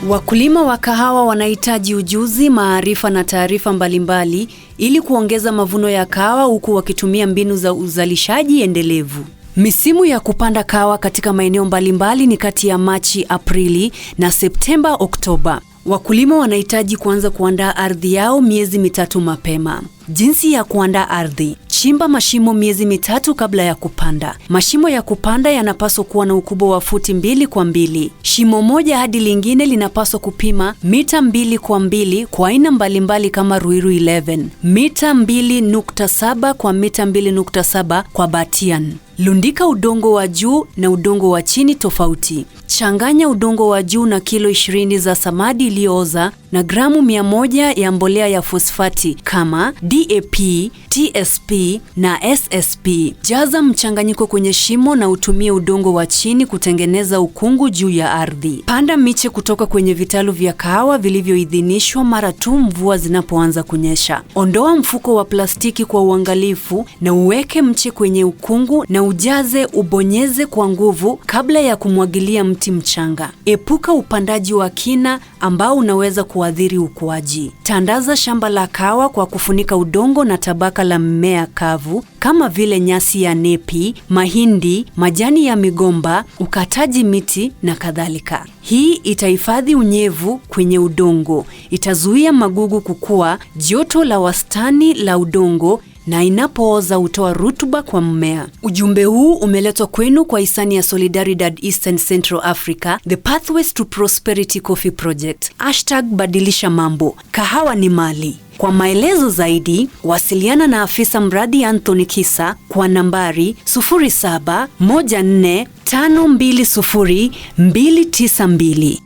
Wakulima wa kahawa wanahitaji ujuzi, maarifa na taarifa mbalimbali ili kuongeza mavuno ya kahawa huku wakitumia mbinu za uzalishaji endelevu. Misimu ya kupanda kahawa katika maeneo mbalimbali ni kati ya Machi, Aprili na Septemba, Oktoba. Wakulima wanahitaji kuanza kuandaa ardhi yao miezi 3 mapema. Jinsi ya kuandaa ardhi: chimba mashimo miezi 3 kabla ya kupanda. Mashimo ya kupanda yanapaswa kuwa na ukubwa wa futi 2 kwa 2. Shimo moja hadi lingine linapaswa kupima mita 2 kwa 2 kwa aina mbalimbali kama Ruiru 11, mita 2.7 kwa mita 2.7 kwa Batian. Lundika udongo wa juu na udongo wa chini tofauti. Changanya udongo wa juu na kilo 20 za samadi iliyooza na gramu 100 ya mbolea ya fosfati kama DAP, TSP na SSP. Jaza mchanganyiko kwenye shimo na utumie udongo wa chini kutengeneza ukungu juu ya ardhi. Panda miche kutoka kwenye vitalu vya kahawa vilivyoidhinishwa mara tu mvua zinapoanza kunyesha. Ondoa mfuko wa plastiki kwa uangalifu na uweke mche kwenye ukungu na ujaze, ubonyeze kwa nguvu kabla ya kumwagilia mti mchanga. Epuka upandaji wa kina ambao unaweza kuathiri ukuaji. Tandaza shamba la kahawa kwa kufunika udongo na tabaka la mmea kavu kama vile nyasi ya nepi, mahindi, majani ya migomba, ukataji miti na kadhalika. Hii itahifadhi unyevu kwenye udongo, itazuia magugu kukua, joto la wastani la udongo na inapooza hutoa rutuba kwa mmea. Ujumbe huu umeletwa kwenu kwa hisani ya Solidaridad Eastern Central Africa, The Pathways to Prosperity Coffee Project. #badilisha mambo. Kahawa ni mali. Kwa maelezo zaidi, wasiliana na afisa mradi Anthony Kisa kwa nambari 0714520292.